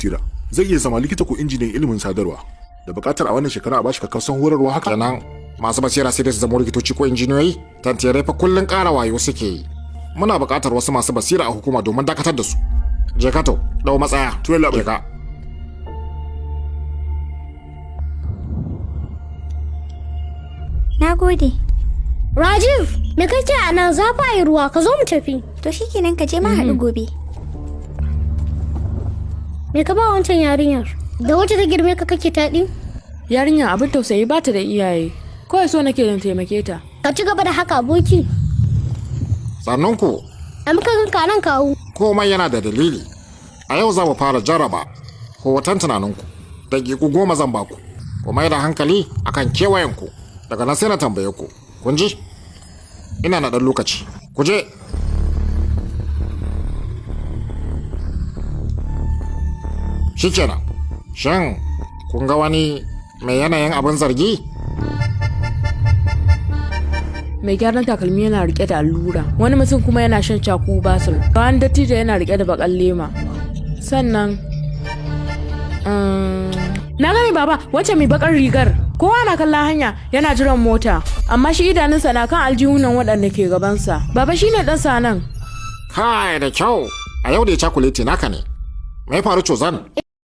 Basira. Zai iya zama likita ko injiniyan ilimin sadarwa. Da buƙatar a wannan shekara a bashi kakkausan horarwa haka. Kenan masu basira sai dai su zama likitoci ko injiniyoyi? Tantirai fa kullun ƙara wayo suke yi. Muna buƙatar wasu masu basira a hukuma domin dakatar da su. Je ka to, dau matsaya. To, yallaɓai. Je ka. Na gode. Rajiv, me kake a nan za fa yi ruwa ka zo mu tafi. To shikenan ka je ma haɗu gobe. Me ka ba wancan yarinyar? Da wacce ta girme ka kake taɗi? Yarinya abin tausayi ba ta da iyaye. Kawai so nake na taimake ta. Ka ci gaba da haka aboki. Sannunku. A muka ganka nan kawu. Komai yana da dalili. A yau za mu fara jarraba hoton tunaninku. Daƙiƙu 10 zan baku. Ku mai da hankali akan kewayenku. Daga nan sai na tambaye ku. Kun ji? Ina na ɗan lokaci. Ku je. Shikenan. Shin kun ga wani mai yanayin abin zargi? Mai gyaran takalmi yana rike da allura. Wani mutum kuma yana shan caku basir. Wani dattijo yana rike da bakan lema. Sannan na gani baba, wancan mai bakar rigar. Kowa na kallon hanya yana jiran mota, amma shi idanunsa na kan aljihunan waɗanda ke gabansa. Baba shine ɗan sanan. Kai da kyau. A yau da ya cakuleti naka ne. Me ya faru Cozan?